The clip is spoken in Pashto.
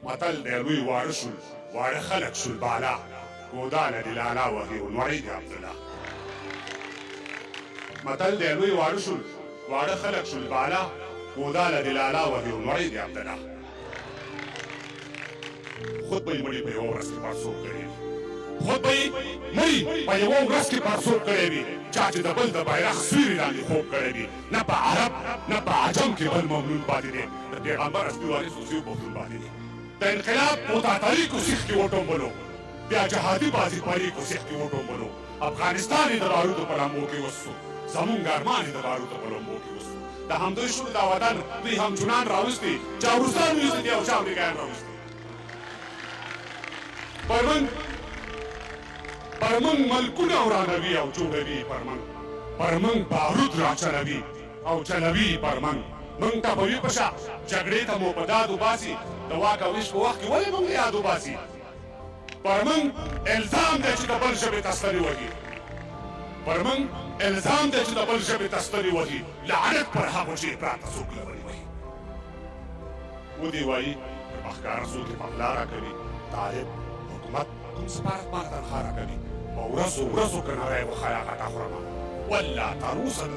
متل دی، لوی واړه شول، واړه خلک شول بالا، کوداله دې لالا وهي او نوړی دې عبدالله. متل دی، لوی واړه شول، واړه خلک شول بالا، کوداله دې لالا وهي او نوړی دې عبدالله. خود به یې مړي په یوه ورځ کې پړسوب کړی وي، خود به یې مړي په یوه ورځ کې پړسوب کړی وي، چا چې د بل د بیرغ سیوري لاندې خوب کړی وي. نه په عرب نه په عجم کې بل ممنون پاتې دی، د پیغمبر اصلي وارث اوس یو پښتون پاتې دی. د انقلاب کوتاتري کوسیخ کې وټومبلو، بیا جهادي بازي پري کوسیخ کې وټومبلو. افغانستان یې د بارودو په لمبو کې وسو، زمونږ ارمان یې د بارودو په لمبو کې وسو. د همدوی شول دا وطن، دوی هم چونان راوستي، چا روسان ویستي دي او چا امریکایان راوستي. پر موږ پر موږ ملکونه ورانوي او جوړوي، پر موږ پر موږ بارود راچلوي او چلوي. پر موږ موږ ټپوي په شا، جګړې ته مو په داد وباسي، د واک او ویش په وخت کې ولې موږ یاد وباسي؟ پر موږ الزام دی چې د بل ژبې ته ستنې وهي، پر موږ الزام دی چې د بل ژبې ته ستنې وهي، لعنت پر هغو چې پراته څوک لبنې وهي. ودې وایي که په ښکاره څوک یې په غلا راکوي، طالب حکومت کوم سفارت ماله تنخوا راکوي؟ په ورځو ورځو که نری غوښه یا غټه خورمه، والله تر اوسه د